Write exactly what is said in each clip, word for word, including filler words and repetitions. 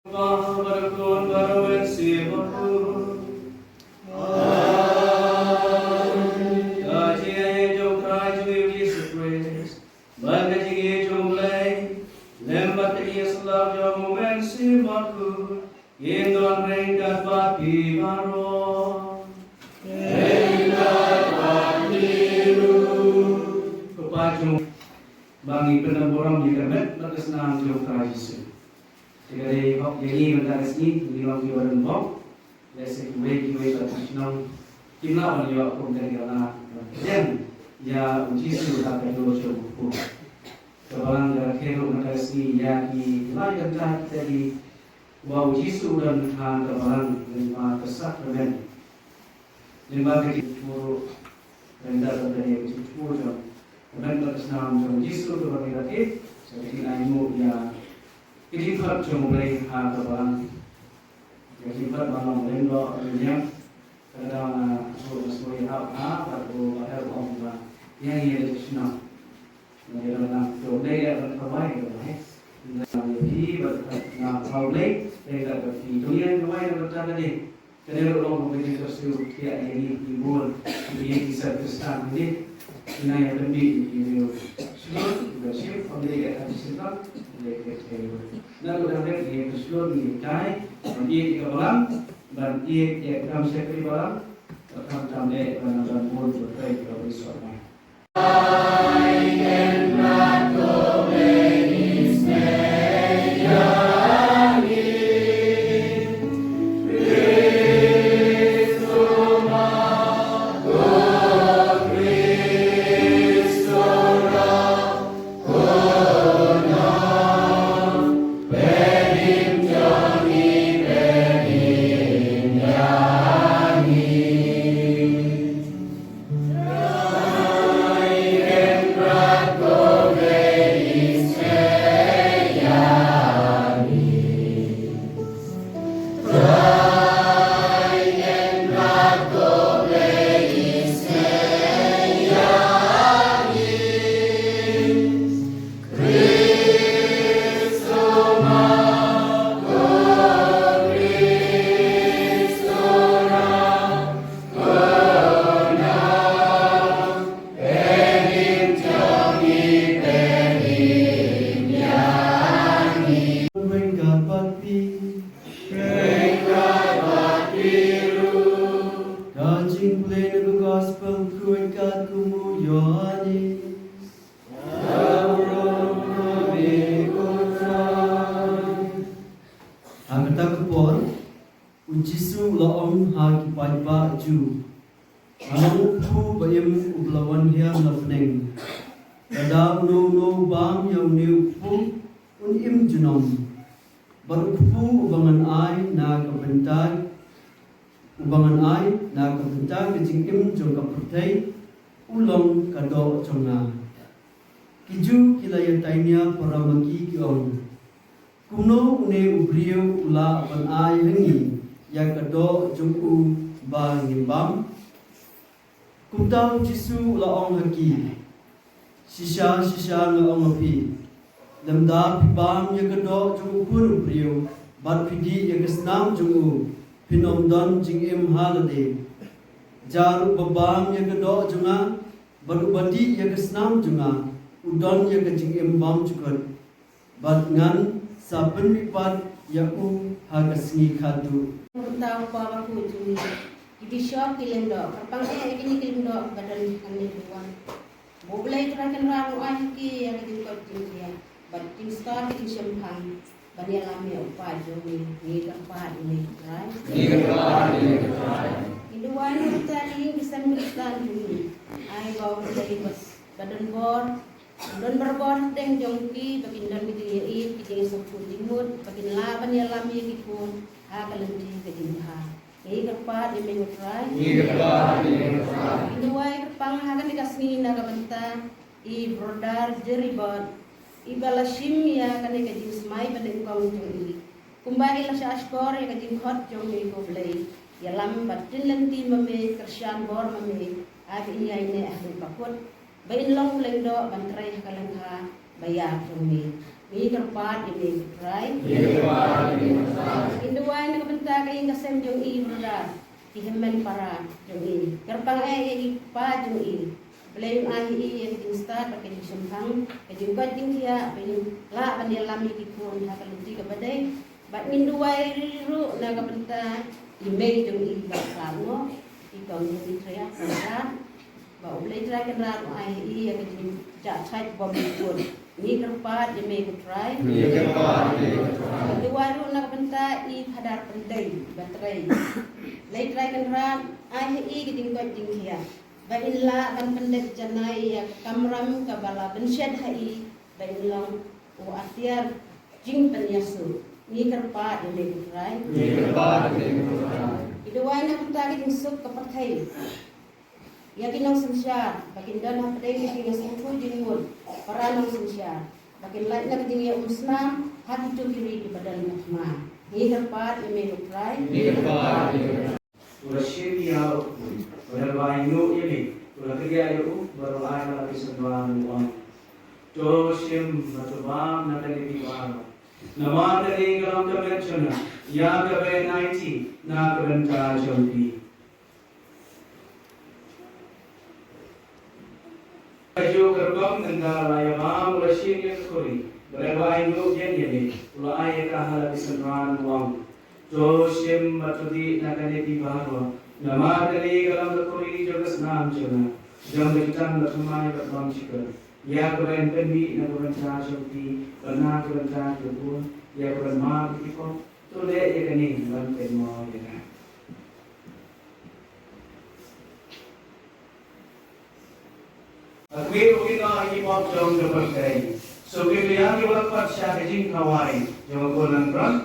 Kpa bad ka Khun bad ka Mynsiem Bakhuid. Amen. Ka jingïaid jong U Trai jong ngi U Jisu Khrist bad ka jingïeit jong U Blei lem bad ka jingïasyllok jong U Mynsiem Bakhuid kin don ryngkat bad phi baroh. Ryngkat bad phi ruh. Ko Pa jong, ba ngin pyndonburom ïa ka met bad ka snam jong U Trai Jisu. Te ka dei hok ïa ngi mynta ka sngi, ngi long kiba don bok. Lehse kiwei kiwei pat ki shnong kim lah ban ïoh kum kane ka lad ban pdiang ïa U Jisu ha ka dur jong u kpu. Ka Balang ka rakhe ruh mynta ka sngi ïa ki lai kynta kita kiba U Jisu u don ha ka Balang lyngba ka sakramen. Lyngba ka jingthmu ruh, lyngba ka jingthmu jong ka met bad ka snam jong U Jisu kaba ngi rakhe, sa ka jingainguh ïa ka jingkhot jong U Blei ha ka Balang. Ka jingkhot ba long lyngdoh ka duniya, ka dang, ah, shu shu ïa hap ha, bad u Bah Her u ong ba ïa ngi ïa ka shnong. Ngi la nang to dei ïa ban kawai ka bai. Ngi la nang ïa phi bad ka na kawai Blei, dei ka ba phi to ïa kawai ka ba ta ka dei. Ka dei ruh long ka jingkyrsiew ïa ngi ki bun, ki ïa ki ser Khristan ngi. Ngi na ïa pynbit ngi ïa shlur, ngi ïa shim, ong dei ïa ka shisha, dei ka dei. Na ruh dang dei ïa ka shlur ngi kai, ban ïa ka Balang, ban ïa ka kam shakri Balang, ban kam tam dei ban ban bun ban kai ka ba sot mai. Ryngkat bad phi. Ryngkat bad phi ruh. Ka jingpule na ka gospel ryngkat kum u Ïoannis. Ka burom ha me ko Trai. Ha kata ka por, U Jisu u la ong ha ki paidbah Jiw, nga long u kpu ba im uba la wan hiar na bneng. Lada uno uno u bam ïa une u kpu un im junom. Bad u kpu uba ngan ai na ka bynta, uba ngan ai na ka bynta ka jingim jong ka pyrthei, u long ka doh jong nga. Ki Jiw ki la ïa tainia para ma ki, ki ong, kumno une u briew u lah ban ai ha ngi ïa ka doh jong u ba ngin bam? Kumta U Jisu u la ong ha ki, shisha shisha nga ong ha phi, lymda phi bam ïa ka doh jong u Khun u briew bad phi dih ïa ka snam jong u, phin ym don jingim ha lade. Jar uba bam ïa ka doh jong nga bad uba dih ïa ka snam jong nga, u don ïa ka jingim bymjukut, bad ngan sa pynmihpat ïa u ha ka sngi khatduh. Kumta u Kpa Bakhuid jong ngi, ki bishop, ki lyngdoh, kyrpang eh ïa kine ki lyngdoh ba don hangne ban wan. Ba U Blei Trai Kynrad un ai ha ki ïa ka jingkoit jingkhiah bad jingstad jingshemphang ban ïalam ïa u paid jong ngi. Ngi kyrpad ïa me ko Trai. Ngi kyrpad ïa me ko Trai. Ngi duwai mynta ïa ki sem Khristan jong ngi. Ai ba U Blei ba, ba don bor, don bor hapdeng jong ki, ba kin don ki jingïeit, ki jingsngewthuh jingmut, ba kin lah ban ïalam ïa ki khun ha ka lynti ka jingbha. Ngi kyrpad ïa me ko Trai. Ngi kyrpad ïa me ko Trai. Ngi duwai kyrpang ha kane ka sngi na ka bynta i Brother Jerry Bot, iba la shim ïa kane ka jingsmai ba nyngkong jong i. Kumba i la shah shkor ïa ka jingkhot jong me ko Blei, ïalam bad tin lynti ma me, kyrshan bor ma me, ai ba in ïaineh ha ka bakut, ba in long u lyngdoh ban trei ha ka lyngkha ba ïar jong me. Ngi kyrpad ïa me ko Trai. Ngi kyrpad ïa me ko Trai. Ngi duwai na ka bynta ka ïing ka sem jong i Brother, ki hynmen para jong i. Kyrpang eh ïa i kpa jong i. Blei un ai ïa i ïa ka jingstad bad ka jingshemphang, ka jingkoit jingkhiah, ba in lah ban ïalam ïa ki khun ha ka lynti kaba dei. Bad ngin duwai ruh na ka bynta i mei jong i ba khlad noh, i kong Dimitria Kynrad. Ba U Blei Trai Kynrad u ai ïa i ïa ka jingjahthait bymjukut. Ngi kyrpad ïa me ko Trai. Ngi kyrpad ïa me ko Trai. Ngi duwai ruh na ka bynta i Phadar Pyndei ba trei. Blei Trai Kynrad ai ïa i ka jingkoit jingkhiah. Ba in lah ban pyndep janai ïa ka kamram kaba la pynshet ha i, ba in long u atiar jingpynïasoh. Ngi kyrpad ïa me ko Trai. Ngi kyrpad ïa me ko Trai. Ngi duwai na ka bynta ka jingsuk ka pyrthei. Ïa ki nongsynshar, ba kin don hapdeng ka jingsngewthuh jingmut para nongsynshar, ba kin lait na ka jingïaumsnam ha kito ki ri kiba don ha thma. Ngi kyrpad ïa me ko Trai. Ngi kyrpad ïa me. U la shim ïa u khun, u la ainguh ïa me, u la kdiah ïa u, bad u la ai ha la ki synran u ong: To shim bad to bam na kane phi baroh. Namar kane ka long ka met jong nga ïa ka bynta na ka bynta jong phi. Kajuh ka rukom, mynta la ïa bam, u la shim ïa ka khuri, bad u la ainguh biang ïa me, u la ai ïa ka ha la ki synran u ong: To shim bad to dih na kane phi baroh. Namar kane ka long ka khuri jong ka snam jong nga, jong ka jutang bathymmai bad bymjukut, ïa kaba yn pynmih na ka bynta jong phi bad na ka bynta ki khun, ïa kaba yn mad ïa ki pop. To leh ïa kane ban pynmih ïa nga. Ïa kito kiba la ïoh pop jong ka pyrthei. Sa kito kiba la pat sha ka jingkhawai jong ka Khun Langbrot.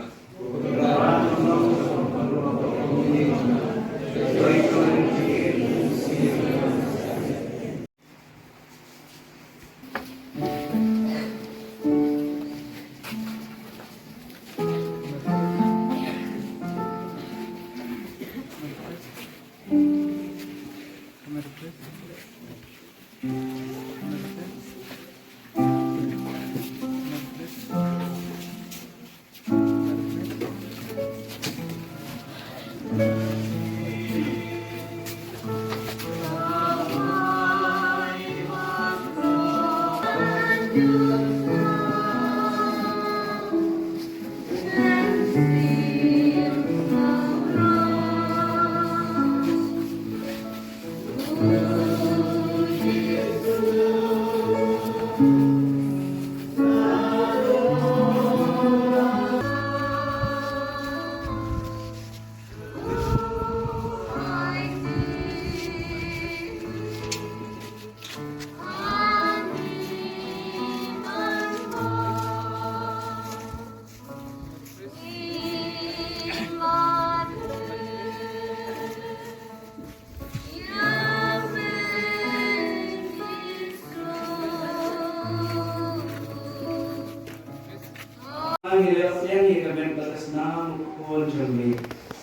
Ngi la ïoh pdiang ïa ka met bad ka snam u Khun jong me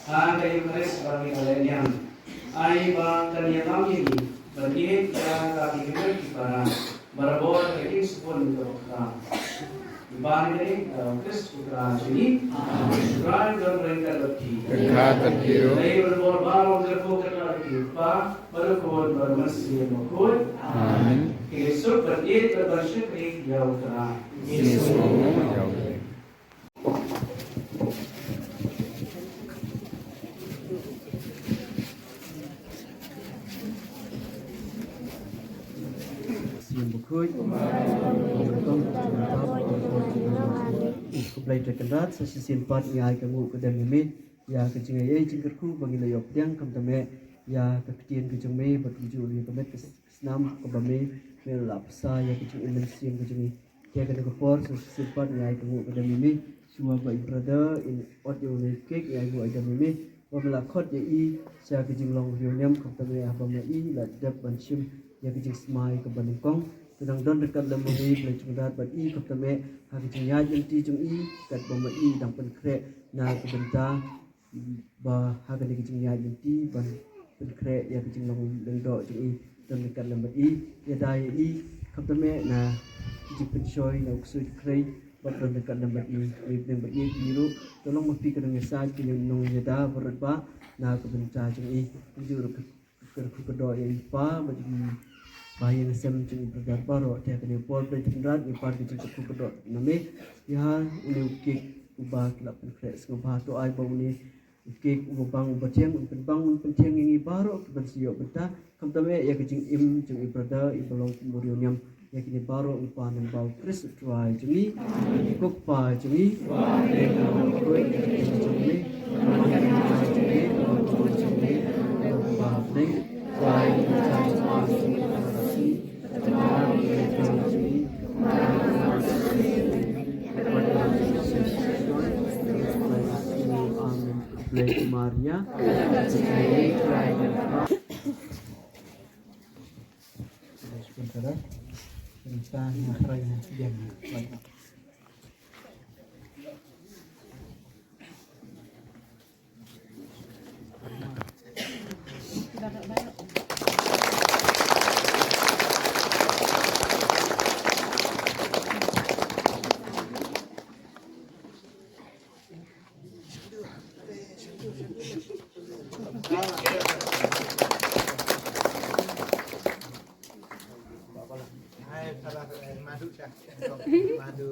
ha ka Eukharist ba ngi la leh niam. Ai ba kan ïalam ïa ngi ban ïeit ïa ka ki hynmen ki para barabor ha ka jingsbun kaba khraw. Ngi pan ïa kane ha u Khrist u Trai jong ngi. Amen. U Trai un don ryngkat bad phi. Ryngkat bad phi ruh. Lei ba bor ba long ka kyrkhu ka Trai, ka Kpa bad ka Khun bad ka Mynsiem Bakhuid. Amen. Ki leit suk ban ïeit bad ban shakri ïa u Trai. Ngi sngewbha ïa u. Mynsiem Bakhuid. Khublei Trai Kynrad, sa shisien pat ngi ai ka nguh ka dem ïa me ïa ka jingaiei jingkyrkhu ba ngi la ïoh pdiang, khamtam eh ïa ka ktien ka jong me bad kumjuh ïa ka met ka snam kaba me, me la pynshai ïa ka jingim mynsiem ka jong ngi. Te ha kane ka por sa shisien pat ngi ai ka nguh ka dem ïa me. Shuwa ba i brother in ot ïa une u cake, ngi ai nguh ai dem ïa me ba me la khot ïa i sha ka jinglong riewniam, khamtam eh haba ma i la dep ban shim ïa ka jingsmai kaba nyngkong. Te nang don ryngkat lem ma me Blei Trai Kynrad bad i, khamtam eh ha ka jingïaid lynti jong i katba ma i dang pynkhreh na ka bynta ba ha kane ka jingïaid lynti ban pynkhreh ïa ka jinglong lyngdoh jong i. Don ryngkat lem bad i, ïada ïa i, khamtam eh na ka jingpynshoi na u ksuid khrei Bad ran ka nambat i, i nambat i i ruh. To long ma phi ka nongïasaid ki nongïada baroh ba na ka bynta jong i. Ju ruh ka kyrkhu ka doh ïa i pa bad i pa ïa nga sem jong i brother baroh. Te kane por Blei Tynrad ngi pan ka jingkyrkhu ka doh na me. Ïa une u cake uba ki la pynkhreh sngewbha to ai ba une u cake uba bang uba thiang un pynbang un pynthiang ïa ngi baroh kiban sa ïoh bynta. Khamtam eh ïa ka jingim jong i brother iba long kum u riewniam. Ïa kine baroh ngi pan ïa u Khrist u Trai jong ngi. Ko Kpa jong ngi. Ko Kpa jong ngi. Ko Kpa jong ngi. Amen. Blei Maria. Hai, salah, eh, madu, Syah. Madu.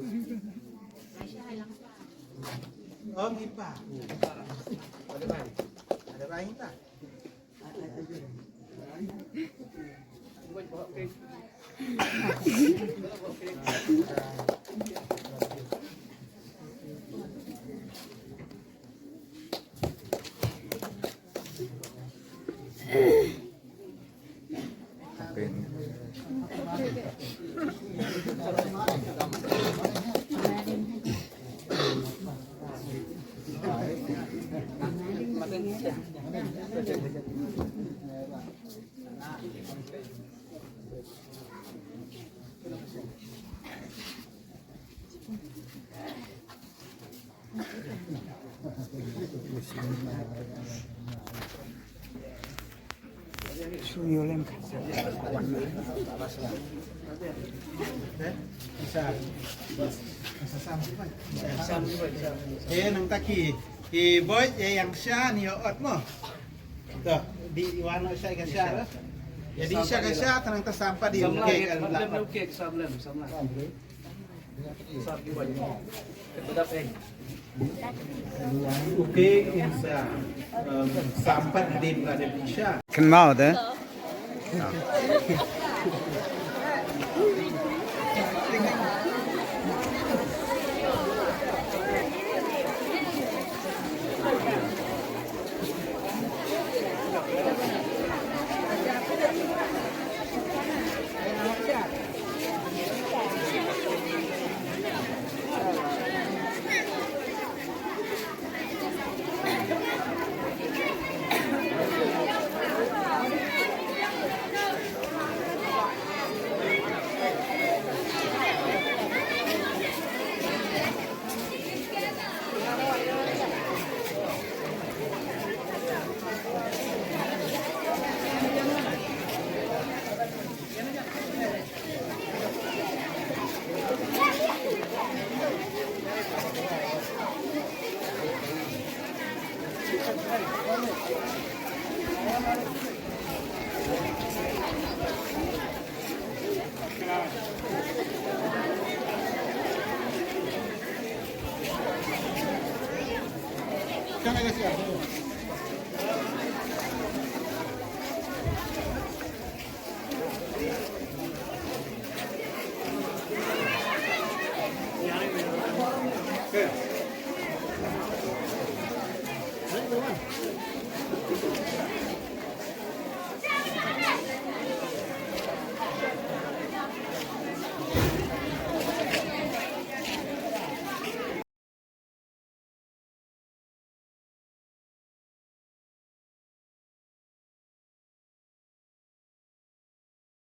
Oh, ngipa. Ada baik. Ada baik, ngipa. Eh, nang taki, eh, boy, eh, yang sha ni ot mo. To, di wan sha ka sha. Ya di sha ka sha, tanang ta sampa di. Samla, oke, ya, kan, samla, oke, samla, samla. Samla, oke. Uke insa, em, sampat hadin la de bisa. Kynmaw de. Good.